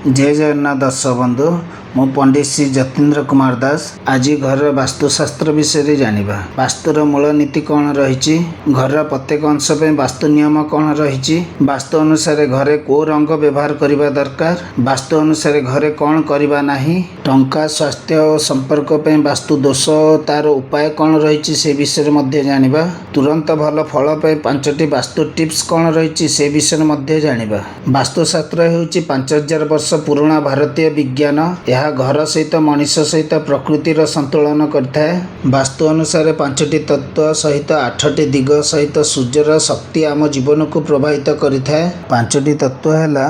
ଜୟ ଜଗନ୍ନାଥ ଦର୍ଶକ ବନ୍ଧୁ, ମୁଁ ପଣ୍ଡିତ ଶ୍ରୀ ଯତୀନ୍ଦ୍ର କୁମାର ଦାସ। ଆଜି ଘରର ବାସ୍ତୁଶାସ୍ତ୍ର ବିଷୟରେ ଜାଣିବା। ବାସ୍ତୁର ମୂଳ ନୀତି କ'ଣ ରହିଛି, ଘରର ପ୍ରତ୍ୟେକ ଅଂଶ ପାଇଁ ବାସ୍ତୁ ନିୟମ କ'ଣ ରହିଛି, ବାସ୍ତୁ ଅନୁସାରେ ଘରେ କେଉଁ ରଙ୍ଗ ବ୍ୟବହାର କରିବା ଦରକାର, ବାସ୍ତୁ ଅନୁସାରେ ଘରେ କ'ଣ କରିବା ନାହିଁ, ଟଙ୍କା, ସ୍ୱାସ୍ଥ୍ୟ ଓ ସମ୍ପର୍କ ପାଇଁ ବାସ୍ତୁ ଦୋଷ ଓ ତାର ଉପାୟ କ'ଣ ରହିଛି, ସେ ବିଷୟରେ ମଧ୍ୟ ଜାଣିବା। ତୁରନ୍ତ ଭଲ ଫଳ ପାଇଁ ପାଞ୍ଚଟି ବାସ୍ତୁ ଟିପ୍ସ କ'ଣ ରହିଛି, ସେ ବିଷୟରେ ମଧ୍ୟ ଜାଣିବା। ବାସ୍ତୁଶାସ୍ତ୍ର ହେଉଛି 5000 ବର୍ଷ ପୁରୁଣା ଭାରତୀୟ ବିଜ୍ଞାନ। ଏହା ଘର ସହିତ ମଣିଷ ସହିତ ପ୍ରକୃତିର ସନ୍ତୁଳନ କରିଥାଏ। ବାସ୍ତୁ ଅନୁସାରେ ପାଞ୍ଚଟି ତତ୍ତ୍ୱ ସହିତ ଆଠଟି ଦିଗ ସହିତ ସୂର୍ଯ୍ୟର ଶକ୍ତି ଆମ ଜୀବନକୁ ପ୍ରଭାବିତ କରିଥାଏ। ପାଞ୍ଚଟି ତତ୍ତ୍ୱ ହେଲା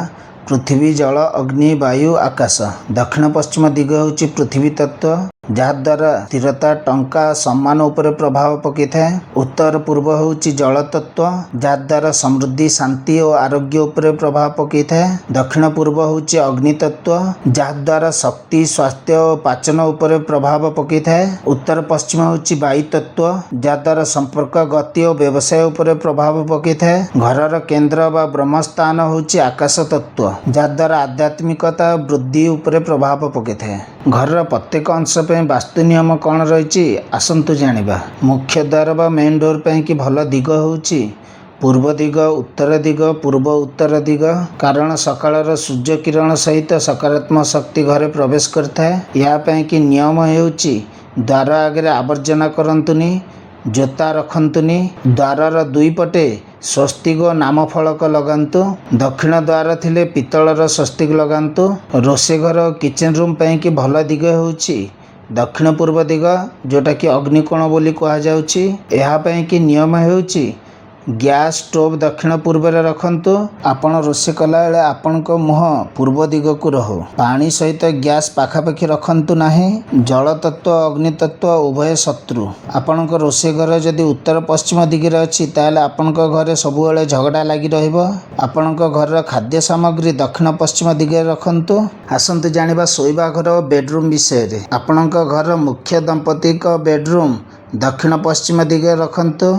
ପୃଥିବୀ, ଜଳ, ଅଗ୍ନି, ବାୟୁ, ଆକାଶ। ଦକ୍ଷିଣ ପଶ୍ଚିମ ଦିଗ ହେଉଛି ପୃଥିବୀ ତତ୍ତ୍ୱ, ଯାହାଦ୍ୱାରା ସ୍ଥିରତା, ଟଙ୍କା, ସମ୍ମାନ ଉପରେ ପ୍ରଭାବ ପକାଇଥାଏ। ଉତ୍ତର ପୂର୍ବ ହେଉଛି ଜଳ ତତ୍ତ୍ୱ, ଯାହାଦ୍ୱାରା ସମୃଦ୍ଧି, ଶାନ୍ତି ଓ ଆରୋଗ୍ୟ ଉପରେ ପ୍ରଭାବ ପକାଇଥାଏ। ଦକ୍ଷିଣ ପୂର୍ବ ହେଉଛି ଅଗ୍ନି ତତ୍ତ୍ୱ, ଯାହାଦ୍ୱାରା ଶକ୍ତି, ସ୍ୱାସ୍ଥ୍ୟ ଓ ପାଚନ ଉପରେ ପ୍ରଭାବ ପକାଇଥାଏ। ଉତ୍ତର ପଶ୍ଚିମ ହେଉଛି ବାୟୁ ତତ୍ତ୍ୱ, ଯାହାଦ୍ୱାରା ସମ୍ପର୍କ, ଗତି ଓ ବ୍ୟବସାୟ ଉପରେ ପ୍ରଭାବ ପକାଇଥାଏ। ଘରର କେନ୍ଦ୍ର ବା ବ୍ରହ୍ମସ୍ଥାନ ହେଉଛି ଆକାଶ ତତ୍ତ୍ୱ, ଯାହାଦ୍ୱାରା ଆଧ୍ୟାତ୍ମିକତା ବୃଦ୍ଧି ଉପରେ ପ୍ରଭାବ ପକାଇଥାଏ। ଘରର ପ୍ରତ୍ୟେକ ଅଂଶ ପାଇଁ ବାସ୍ତୁ ନିୟମ କ'ଣ ରହିଛି, ଆସନ୍ତୁ ଜାଣିବା। ମୁଖ୍ୟ ଦ୍ୱାର ବା ମେନ୍ ଡୋର୍ ପାଇଁ କି ଭଲ ଦିଗ ହେଉଛି ପୂର୍ବ ଦିଗ, ଉତ୍ତର ଦିଗ, ପୂର୍ବ ଉତ୍ତର ଦିଗ। କାରଣ ସକାଳର ସୂର୍ଯ୍ୟ କିରଣ ସହିତ ସକାରାତ୍ମକ ଶକ୍ତି ଘରେ ପ୍ରବେଶ କରିଥାଏ। ଏହା ପାଇଁ କି ନିୟମ ହେଉଛି ଦ୍ୱାର ଆଗରେ ଆବର୍ଜନା କରନ୍ତୁନି, ଜୋତା ରଖନ୍ତୁନି। ଦ୍ୱାରର ଦୁଇ ପଟେ ସ୍ୱସ୍ତିକ ଓ ନାମ ଫଳକ ଲଗାନ୍ତୁ। ଦକ୍ଷିଣ ଦ୍ୱାର ଥିଲେ ପିତ୍ତଳର ସ୍ୱସ୍ତିକ ଲଗାନ୍ତୁ। ରୋଷେଇ ଘର, କିଚେନ୍ ରୁମ୍ ପାଇଁ କି ଭଲ ଦିଗ ହେଉଛି ଦକ୍ଷିଣ ପୂର୍ବ ଦିଗ, ଯେଉଁଟାକି ଅଗ୍ନିକୋଣ ବୋଲି କୁହାଯାଉଛି। ଏହା ପାଇଁ କି ନିୟମ ହେଉଛି ଗ୍ୟାସ୍ ଷ୍ଟୋଭ୍ ଦକ୍ଷିଣ ପୂର୍ବରେ ରଖନ୍ତୁ। ଆପଣ ରୋଷେଇ କଲାବେଳେ ଆପଣଙ୍କ ମୁହଁ ପୂର୍ବ ଦିଗକୁ ରହୁ। ପାଣି ସହିତ ଗ୍ୟାସ୍ ପାଖାପାଖି ରଖନ୍ତୁ ନାହିଁ। ଜଳ ତତ୍ତ୍ୱ, ଅଗ୍ନି ତତ୍ତ୍ୱ ଉଭୟ ଶତ୍ରୁ। ଆପଣଙ୍କ ରୋଷେଇ ଘର ଯଦି ଉତ୍ତର ପଶ୍ଚିମ ଦିଗରେ ଅଛି, ତାହେଲେ ଆପଣଙ୍କ ଘରେ ସବୁବେଳେ ଝଗଡ଼ା ଲାଗି ରହିବ। ଆପଣଙ୍କ ଘରର ଖାଦ୍ୟ ସାମଗ୍ରୀ ଦକ୍ଷିଣ ପଶ୍ଚିମ ଦିଗରେ ରଖନ୍ତୁ। ଆସନ୍ତୁ ଜାଣିବା ଶୋଇବା ଘର ଓ ବେଡରୁମ୍ ବିଷୟରେ। ଆପଣଙ୍କ ଘରର ମୁଖ୍ୟ ଦମ୍ପତିଙ୍କ ବେଡରୁମ୍ ଦକ୍ଷିଣ ପଶ୍ଚିମ ଦିଗରେ ରଖନ୍ତୁ,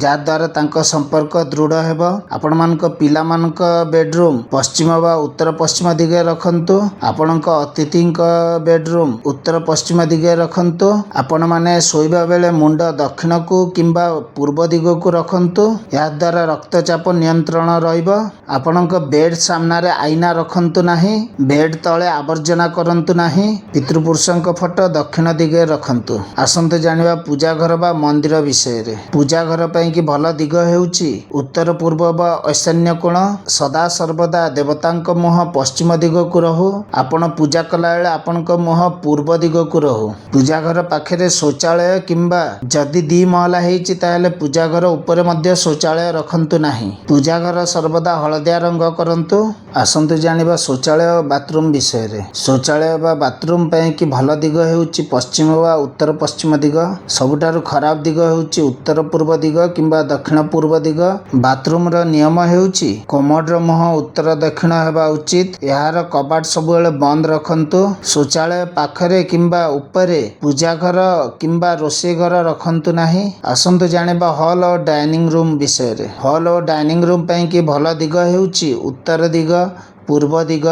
ଯାହାଦ୍ୱାରା ତାଙ୍କ ସମ୍ପର୍କ ଦୃଢ଼ ହେବ। ଆପଣମାନଙ୍କ ପିଲାମାନଙ୍କ ବେଡରୁମ୍ ପଶ୍ଚିମ ବା ଉତ୍ତର ପଶ୍ଚିମ ଦିଗରେ ରଖନ୍ତୁ। ଆପଣଙ୍କ ଅତିଥିଙ୍କ ବେଡରୁମ୍ ଉତ୍ତର ପଶ୍ଚିମ ଦିଗରେ ରଖନ୍ତୁ। ଆପଣମାନେ ଶୋଇବା ବେଳେ ମୁଣ୍ଡ ଦକ୍ଷିଣକୁ କିମ୍ବା ପୂର୍ବ ଦିଗକୁ ରଖନ୍ତୁ। ଏହାଦ୍ୱାରା ରକ୍ତଚାପ ନିୟନ୍ତ୍ରଣ ରହିବ। ଆପଣଙ୍କ ବେଡ୍ ସାମ୍ନାରେ ଆଇନା ରଖନ୍ତୁ ନାହିଁ। ବେଡ୍ ତଳେ ଆବର୍ଜନା କରନ୍ତୁ ନାହିଁ। ପିତୃପୁରୁଷଙ୍କ ଫଟୋ ଦକ୍ଷିଣ ଦିଗରେ ରଖନ୍ତୁ। ଆସନ୍ତୁ ଜାଣିବା ପୂଜା ଘର ବା ମନ୍ଦିର ବିଷୟରେ। ପୂଜା ଘର ପାଇଁ କି ଭଲ ଦିଗ ହେଉଛି ଉତ୍ତର ପୂର୍ବ ବା ଐଶାନ୍ୟ କୋଣ। ସଦା ସର୍ବଦା ଦେବତାଙ୍କ ମୁହଁ ପଶ୍ଚିମ ଦିଗକୁ ରହୁ। ଆପଣ ପୂଜା କଲାବେଳେ ଆପଣଙ୍କ ମୁହଁ ପୂର୍ବ ଦିଗକୁ ରହୁ। ପୂଜା ଘର ପାଖରେ ଶୌଚାଳୟ କିମ୍ବା ଯଦି ଦି ମହଲା ହେଇଛି, ତାହେଲେ ପୂଜା ଘର ଉପରେ ମଧ୍ୟ ଶୌଚାଳୟ ରଖନ୍ତୁ ନାହିଁ। ପୂଜା ଘର ସର୍ବଦା ହଳଦିଆ ରଙ୍ଗ କରନ୍ତୁ। ଆସନ୍ତୁ ଜାଣିବା ଶୌଚାଳୟ, ବାଥରୁମ୍ ବିଷୟରେ। ଶୌଚାଳୟ ବା ବାଥରୁମ୍ ପାଇଁ କି ଭଲ ଦିଗ ହେଉଛି ପଶ୍ଚିମ ବା ଉତ୍ତର ପଶ୍ଚିମ ଦିଗ। ସବୁଠାରୁ ଖରାପ ଦିଗ ହେଉଛି ଉତ୍ତର ପୂର୍ବ ଦିଗ କିମ୍ବା ଦକ୍ଷିଣ ପୂର୍ବ ଦିଗ। ବାଥରୁମର ନିୟମ ହେଉଛି କୋମଡର ମୁହଁ ଉତ୍ତର ଦକ୍ଷିଣ ହେବା ଉଚିତ। ଏହାର କବାଟ ସବୁବେଳେ ବନ୍ଦ ରଖନ୍ତୁ। ଶୌଚାଳୟ ପାଖରେ କିମ୍ବା ଉପରେ ପୂଜା ଘର କିମ୍ବା ରୋଷେଇ ଘର ରଖନ୍ତୁ ନାହିଁ। ଆସନ୍ତୁ ଜାଣିବା ହଲ୍ ଓ ଡାଇନିଂ ରୁମ୍ ବିଷୟରେ। ହଲ୍ ଓ ଡାଇନିଂ ରୁମ୍ ପାଇଁ କି ଭଲ ଦିଗ ହେଉଛି ଉତ୍ତର ଦିଗ, ପୂର୍ବ ଦିଗ,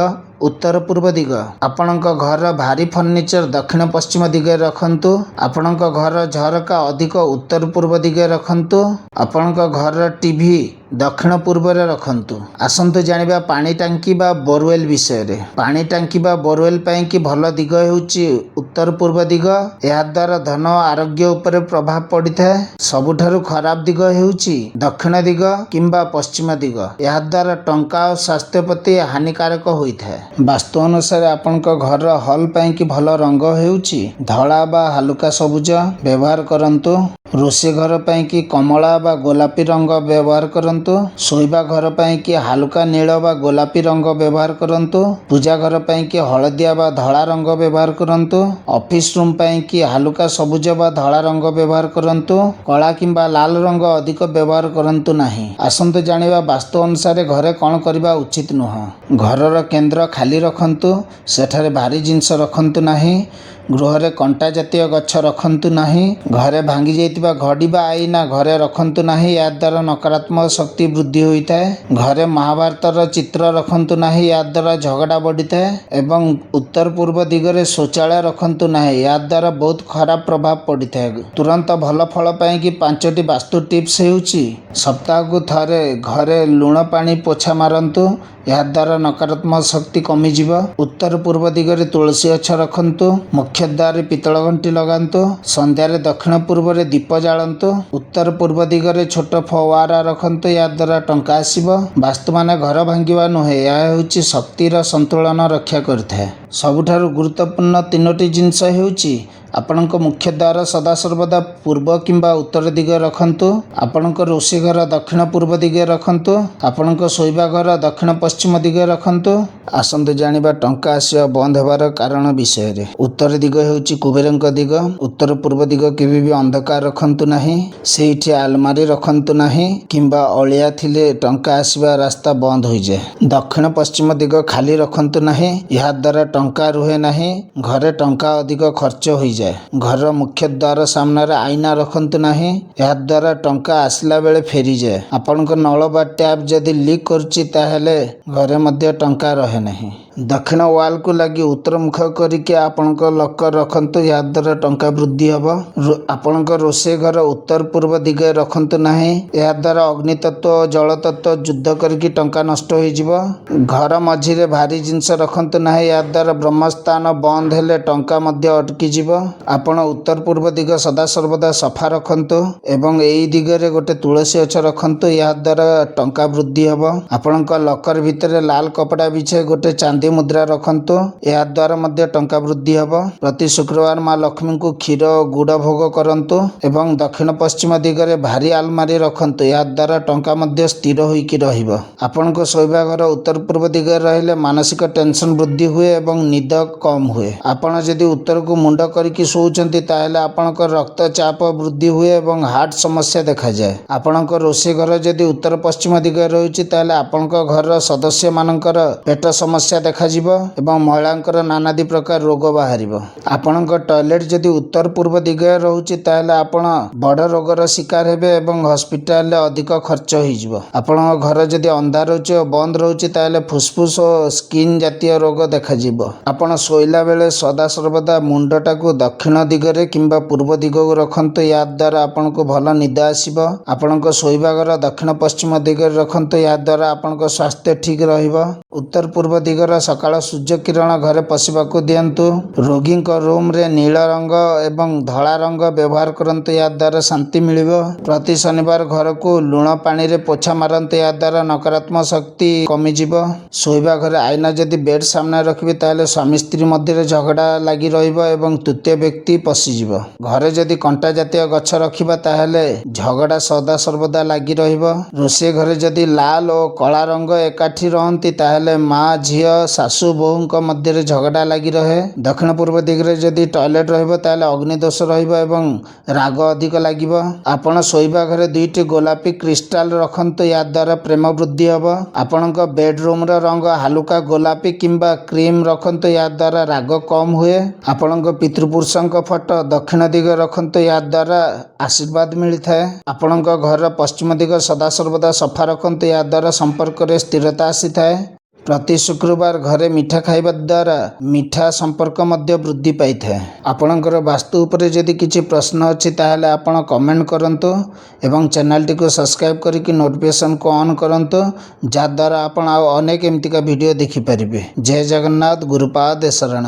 ଉତ୍ତର ପୂର୍ବ ଦିଗ। ଆପଣଙ୍କ ଘରର ଭାରୀ ଫର୍ଣ୍ଣିଚର ଦକ୍ଷିଣ ପଶ୍ଚିମ ଦିଗରେ ରଖନ୍ତୁ। ଆପଣଙ୍କ ଘରର ଝରକା ଅଧିକ ଉତ୍ତର ପୂର୍ବ ଦିଗରେ ରଖନ୍ତୁ। ଆପଣଙ୍କ ଘରର ଟିଭି ଦକ୍ଷିଣ ପୂର୍ବରେ ରଖନ୍ତୁ। ଆସନ୍ତୁ ଜାଣିବା ପାଣି ଟାଙ୍କି ବା ବୋରୱେଲ ବିଷୟରେ। ପାଣି ଟାଙ୍କି ବା ବୋରୱେଲ ପାଇଁ କି ଭଲ ଦିଗ ହେଉଛି ଉତ୍ତର ପୂର୍ବ ଦିଗ। ଏହାଦ୍ୱାରା ଧନ ଓ ଆରୋଗ୍ୟ ଉପରେ ପ୍ରଭାବ ପଡ଼ିଥାଏ। ସବୁଠାରୁ ଖରାପ ଦିଗ ହେଉଛି ଦକ୍ଷିଣ ଦିଗ କିମ୍ବା ପଶ୍ଚିମ ଦିଗ। ଏହାଦ୍ୱାରା ଟଙ୍କା ଓ ସ୍ୱାସ୍ଥ୍ୟ ପ୍ରତି ହାନିକାରକ ହୋଇଥାଏ। ବାସ୍ତୁ ଅନୁସାରେ ଆପଣଙ୍କ ଘରର ହଲ୍ ପାଇଁ କି ଭଲ ରଙ୍ଗ ହେଉଛି ଧଳା ବା ହାଲୁକା ସବୁଜ ବ୍ୟବହାର କରନ୍ତୁ। ରୋଷେଇ ଘର ପାଇଁ କି କମଳା ବା ଗୋଲାପୀ ରଙ୍ଗ ବ୍ୟବହାର କରନ୍ତୁ। ଶୋଇବା ଘର ପାଇଁ କି ହାଲୁକା ନୀଳ ବା ଗୋଲାପୀ ରଙ୍ଗ ବ୍ୟବହାର କରନ୍ତୁ। ପୂଜା ଘର ପାଇଁ କି ହଳଦିଆ ବା ଧଳା ରଙ୍ଗ ବ୍ୟବହାର କରନ୍ତୁ। ଅଫିସ ରୁମ୍ ପାଇଁ କି ହାଲୁକା ସବୁଜ ବା ଧଳା ରଙ୍ଗ ବ୍ୟବହାର କରନ୍ତୁ। କଳା କିମ୍ବା ଲାଲ ରଙ୍ଗ ଅଧିକ ବ୍ୟବହାର କରନ୍ତୁ ନାହିଁ। ଆସନ୍ତୁ ଜାଣିବା ବାସ୍ତୁ ଅନୁସାରେ ଘରେ କ'ଣ କରିବା ଉଚିତ ନୁହଁ। ଘରର କେନ୍ଦ୍ର ଖାଲି ରଖନ୍ତୁ। ସେଠାରେ ଭାରୀ ଜିନିଷ ରଖନ୍ତୁ ନାହିଁ। ଗୃହରେ କଣ୍ଟା ଜାତୀୟ ଗଛ ରଖନ୍ତୁ ନାହିଁ। ଘରେ ଭାଙ୍ଗି ଯାଇଥିବା ଘଡ଼ି ବା ଆଇନା ଘରେ ରଖନ୍ତୁ ନାହିଁ, ଏହାଦ୍ୱାରା ନକାରାତ୍ମକ ଶକ୍ତି ବୃଦ୍ଧି ହୋଇଥାଏ। ଘରେ ମହାଭାରତର ଚିତ୍ର ରଖନ୍ତୁ ନାହିଁ, ଏହାଦ୍ୱାରା ଝଗଡ଼ା ବଢ଼ିଥାଏ। ଏବଂ ଉତ୍ତର ପୂର୍ବ ଦିଗରେ ଶୌଚାଳୟ ରଖନ୍ତୁ ନାହିଁ, ଏହାଦ୍ୱାରା ବହୁତ ଖରାପ ପ୍ରଭାବ ପଡ଼ିଥାଏ। ତୁରନ୍ତ ଭଲ ଫଳ ପାଇଁକି 5ଟି ବାସ୍ତୁ ଟିପ୍ସ ହେଉଛି, ସପ୍ତାହକୁ ଥରେ ଘରେ ଲୁଣ ପାଣି ପୋଛା ମାରନ୍ତୁ, ଏହାଦ୍ୱାରା ନକାରାତ୍ମକ ଶକ୍ତି କମିଯିବ। ଉତ୍ତର ପୂର୍ବ ଦିଗରେ ତୁଳସୀ ଗଛ ରଖନ୍ତୁ। ମୁଖ୍ୟ ଦ୍ୱାରରେ ପିତ୍ତଳ ଘଣ୍ଟି ଲଗାନ୍ତୁ। ସନ୍ଧ୍ୟାରେ ଦକ୍ଷିଣ ପୂର୍ବରେ ଦୀପ ଜାଳନ୍ତୁ। ଉତ୍ତର ପୂର୍ବ ଦିଗରେ ଛୋଟ ଫୱାରା ରଖନ୍ତୁ, ଏହାଦ୍ୱାରା ଟଙ୍କା ଆସିବ। ବାସ୍ତୁ ମାନେ ଘର ଭାଙ୍ଗିବା ନୁହେଁ, ଏହା ହେଉଛି ଶକ୍ତିର ସନ୍ତୁଳନ ରକ୍ଷା କରିଥାଏ। ସବୁଠାରୁ ଗୁରୁତ୍ୱପୂର୍ଣ୍ଣ 3ଟି ଜିନିଷ ହେଉଛି, ଆପଣଙ୍କ ମୁଖ୍ୟ ଦ୍ୱାର ସଦାସର୍ବଦା ପୂର୍ବ କିମ୍ବା ଉତ୍ତର ଦିଗରେ ରଖନ୍ତୁ। ଆପଣଙ୍କ ରୋଷେଇ ଘର ଦକ୍ଷିଣ ପୂର୍ବ ଦିଗରେ ରଖନ୍ତୁ। ଆପଣଙ୍କ ଶୋଇବା ଘର ଦକ୍ଷିଣ ପଶ୍ଚିମ ଦିଗରେ ରଖନ୍ତୁ। ଆସନ୍ତୁ ଜାଣିବା ଟଙ୍କା ଆସିବା ବନ୍ଦ ହେବାର କାରଣ ବିଷୟରେ। ଉତ୍ତର ଦିଗ ହେଉଛି କୁବେରଙ୍କ ଦିଗ। ଉତ୍ତର ପୂର୍ବ ଦିଗ କେବେ ବି ଅନ୍ଧକାର ରଖନ୍ତୁ ନାହିଁ। ସେଇଠି ଆଲମାରି ରଖନ୍ତୁ ନାହିଁ କିମ୍ବା ଅଳିଆ ଥିଲେ ଟଙ୍କା ଆସିବା ରାସ୍ତା ବନ୍ଦ ହୋଇଯାଏ। ଦକ୍ଷିଣ ପଶ୍ଚିମ ଦିଗ ଖାଲି ରଖନ୍ତୁ ନାହିଁ, ଏହାଦ୍ୱାରା ଟଙ୍କା ରୁହେ ନାହିଁ, ଘରେ ଟଙ୍କା ଅଧିକ ଖର୍ଚ୍ଚ ହୋଇଯାଏ। ଘରର ମୁଖ୍ୟ ଦ୍ୱାର ସାମ୍ନାରେ ଆଇନା ରଖନ୍ତୁ ନାହିଁ, ଏହାଦ୍ୱାରା ଟଙ୍କା ଆସିଲା ବେଳେ ଫେରିଯାଏ। ଆପଣଙ୍କ ନଳ ବା ଟ୍ୟାପ୍ ଯଦି ଲିକ୍ କରୁଛି, ତାହେଲେ ଘରେ ମଧ୍ୟ ଟଙ୍କା ରହେ ନାହିଁ। ଦକ୍ଷିଣ ୱାଲ୍କୁ ଲାଗି ଉତ୍ତର ମୁଖ କରିକି ଆପଣଙ୍କ ଲକର ରଖନ୍ତୁ, ଏହାଦ୍ୱାରା ଟଙ୍କା ବୃଦ୍ଧି ହେବ। ଆପଣଙ୍କ ରୋଷେଇ ଘର ଉତ୍ତର ପୂର୍ବ ଦିଗରେ ରଖନ୍ତୁ ନାହିଁ, ଏହାଦ୍ୱାରା ଅଗ୍ନି ତତ୍ତ୍ୱ ଓ ଜଳ ତତ୍ତ୍ୱ ଯୁଦ୍ଧ କରିକି ଟଙ୍କା ନଷ୍ଟ ହୋଇଯିବ। ଘର ମଝିରେ ଭାରି ଜିନିଷ ରଖନ୍ତୁ ନାହିଁ, ଏହାଦ୍ୱାରା ବ୍ରହ୍ମସ୍ଥାନ ବନ୍ଦ ହେଲେ ଟଙ୍କା ମଧ୍ୟ ଅଟକିଯିବ। ଆପଣ ଉତ୍ତର ପୂର୍ବ ଦିଗ ସଦାସର୍ବଦା ସଫା ରଖନ୍ତୁ ଏବଂ ଏଇ ଦିଗରେ ଗୋଟେ ତୁଳସୀ ଗଛ ରଖନ୍ତୁ, ଏହାଦ୍ୱାରା ଟଙ୍କା ବୃଦ୍ଧି ହେବ। ଆପଣଙ୍କ ଲକର ଭିତରେ ଲାଲ କପଡ଼ା ବିଛାଇ ଗୋଟେ ଚାନ୍ଦି ମୁଦ୍ରା ରଖନ୍ତୁ, ଏହାଦ୍ୱାରା ମଧ୍ୟ ଟଙ୍କା ବୃଦ୍ଧି ହେବ। ପ୍ରତି ଶୁକ୍ରବାର ମା ଲକ୍ଷ୍ମୀଙ୍କୁ କ୍ଷୀର ଓ ଗୁଡ଼ ଭୋଗ କରନ୍ତୁ ଏବଂ ଦକ୍ଷିଣ ପଶ୍ଚିମ ଦିଗରେ ଭାରି ଆଲମାରି ରଖନ୍ତୁ, ଏହାଦ୍ୱାରା ଟଙ୍କା ମଧ୍ୟ ସ୍ଥିର ହୋଇକି ରହିବ। ଆପଣଙ୍କ ଶୋଇବା ଘର ଉତ୍ତର ପୂର୍ବ ଦିଗରେ ରହିଲେ ମାନସିକ ଟେନସନ ବୃଦ୍ଧି ହୁଏ ଏବଂ ନିଦ କମ୍ ହୁଏ। ଆପଣ ଯଦି ଉତ୍ତରକୁ ମୁଣ୍ଡ କରିକି ଶୋଉଛନ୍ତି, ତାହେଲେ ଆପଣଙ୍କ ରକ୍ତଚାପ ବୃଦ୍ଧି ହୁଏ ଏବଂ ହାର୍ଟ ସମସ୍ୟା ଦେଖାଯାଏ। ଆପଣଙ୍କ ରୋଷେଇ ଘର ଯଦି ଉତ୍ତର ପଶ୍ଚିମ ଦିଗରେ ରହୁଛି, ତାହେଲେ ଆପଣଙ୍କ ଘରର ସଦସ୍ୟମାନଙ୍କର ପେଟ ସମସ୍ୟା ଦେଖାଯିବ ଏବଂ ମହିଳାଙ୍କର ନାନାଦି ପ୍ରକାର ରୋଗ ବାହାରିବ। ଆପଣଙ୍କ ଟଏଲେଟ ଯଦି ଉତ୍ତର ପୂର୍ବ ଦିଗରେ ରହୁଛି, ତାହେଲେ ଆପଣ ବଡ଼ ରୋଗର ଶିକାର ହେବେ ଏବଂ ହସ୍ପିଟାଲରେ ଅଧିକ ଖର୍ଚ୍ଚ ହୋଇଯିବ। ଆପଣଙ୍କ ଘର ଯଦି ଅନ୍ଧାର ରହୁଛି ଓ ବନ୍ଦ ରହୁଛି, ତାହେଲେ ଫୁସଫୁସ ଓ ସ୍କିନ୍ ଜାତୀୟ ରୋଗ ଦେଖାଯିବ। ଆପଣ ଶୋଇଲା ବେଳେ ସଦାସର୍ବଦା ମୁଣ୍ଡଟାକୁ ଦକ୍ଷିଣ ଦିଗରେ କିମ୍ବା ପୂର୍ବ ଦିଗକୁ ରଖନ୍ତୁ, ଏହାଦ୍ୱାରା ଆପଣଙ୍କୁ ଭଲ ନିଦ ଆସିବ। ଆପଣଙ୍କ ଶୋଇବା ଘର ଦକ୍ଷିଣ ପଶ୍ଚିମ ଦିଗରେ ରଖନ୍ତୁ, ଏହାଦ୍ୱାରା ଆପଣଙ୍କ ସ୍ୱାସ୍ଥ୍ୟ ଠିକ୍ ରହିବ। ଉତ୍ତର ପୂର୍ବ ଦିଗର ସକାଳ ସୂର୍ଯ୍ୟ କିରଣ ଘରେ ପଶିବାକୁ ଦିଅନ୍ତୁ। ରୋଗୀଙ୍କ ରୁମରେ ନୀଳ ରଙ୍ଗ ଏବଂ ଧଳା ରଙ୍ଗ ବ୍ୟବହାର କରନ୍ତୁ, ଏହାଦ୍ୱାରା ଶାନ୍ତି ମିଳିବ। ପ୍ରତି ଶନିବାର ଘରକୁ ଲୁଣ ପାଣିରେ ପୋଛା ମାରନ୍ତୁ, ଏହାଦ୍ୱାରା ନକାରାତ୍ମକ ଶକ୍ତି କମିଯିବ। ଶୋଇବା ଘରେ ଆଇନା ଯଦି ବେଡ୍ ସାମ୍ନାରେ ରଖିବେ, ତାହେଲେ ସ୍ୱାମୀ ସ୍ତ୍ରୀ ମଧ୍ୟରେ ଝଗଡ଼ା ଲାଗି ରହିବ ଏବଂ ତୃତୀୟ ବ୍ୟକ୍ତି ପଶିଯିବ। ଘରେ ଯଦି କଣ୍ଟା ଜାତୀୟ ଗଛ ରଖିବା, ତାହେଲେ ଝଗଡ଼ା ସଦାସର୍ବଦା ଲାଗି ରହିବ। ରୋଷେଇ ଘରେ ଯଦି ଲାଲ ଓ କଳା ରଙ୍ଗ ଏକାଠି ରହନ୍ତି, ତାହେଲେ ମା ଝିଅ, ଶାଶୁ ବୋହୂଙ୍କ ମଧ୍ୟରେ ଝଗଡ଼ା ଲାଗି ରହେ। ଦକ୍ଷିଣ ପୂର୍ବ ଦିଗରେ ଯଦି ଟଏଲେଟ ରହିବ, ତାହେଲେ ଅଗ୍ନିଦୋଷ ରହିବ ଏବଂ ରାଗ ଅଧିକ ଲାଗିବ। ଆପଣ ଶୋଇବା ଘରେ ଦୁଇଟି ଗୋଲାପୀ କ୍ରିଷ୍ଟାଲ ରଖନ୍ତୁ, ଏହାଦ୍ୱାରା ପ୍ରେମ ବୃଦ୍ଧି ହେବ। ଆପଣଙ୍କ ବେଡରୁମର ରଙ୍ଗ ହାଲୁକା ଗୋଲାପୀ କିମ୍ବା କ୍ରିମ୍ ରଖନ୍ତୁ, ଏହାଦ୍ୱାରା ରାଗ କମ୍ ହୁଏ। ଆପଣଙ୍କ ପିତୃପୁରୁଷଙ୍କ ଫଟୋ ଦକ୍ଷିଣ ଦିଗରେ ରଖନ୍ତୁ, ଏହାଦ୍ୱାରା ଆଶୀର୍ବାଦ ମିଳିଥାଏ। ଆପଣଙ୍କ ଘରର ପଶ୍ଚିମ ଦିଗ ସଦାସର୍ବଦା ସଫା ରଖନ୍ତୁ, ଏହାଦ୍ୱାରା ସମ୍ପର୍କରେ ସ୍ଥିରତା ଆସିଥାଏ। ପ୍ରତି ଶୁକ୍ରବାର ଘରେ ମିଠା ଖାଇବା ଦ୍ୱାରା ମିଠା ସମ୍ପର୍କ ମଧ୍ୟ ବୃଦ୍ଧି ପାଇଥାଏ। ଆପଣଙ୍କର ବାସ୍ତୁ ଉପରେ ଯଦି କିଛି ପ୍ରଶ୍ନ ଅଛି, ତାହେଲେ ଆପଣ କମେଣ୍ଟ କରନ୍ତୁ ଏବଂ ଚ୍ୟାନେଲଟିକୁ ସବସ୍କ୍ରାଇବ୍ କରିକି ନୋଟିଫିକେସନକୁ ଅନ୍ କରନ୍ତୁ, ଯାହାଦ୍ୱାରା ଆପଣ ଆଉ ଅନେକ ଏମିତିକା ଭିଡ଼ିଓ ଦେଖିପାରିବେ। ଜୟ ଜଗନ୍ନାଥ, ଗୁରୁପାଦେ ଶରଣ।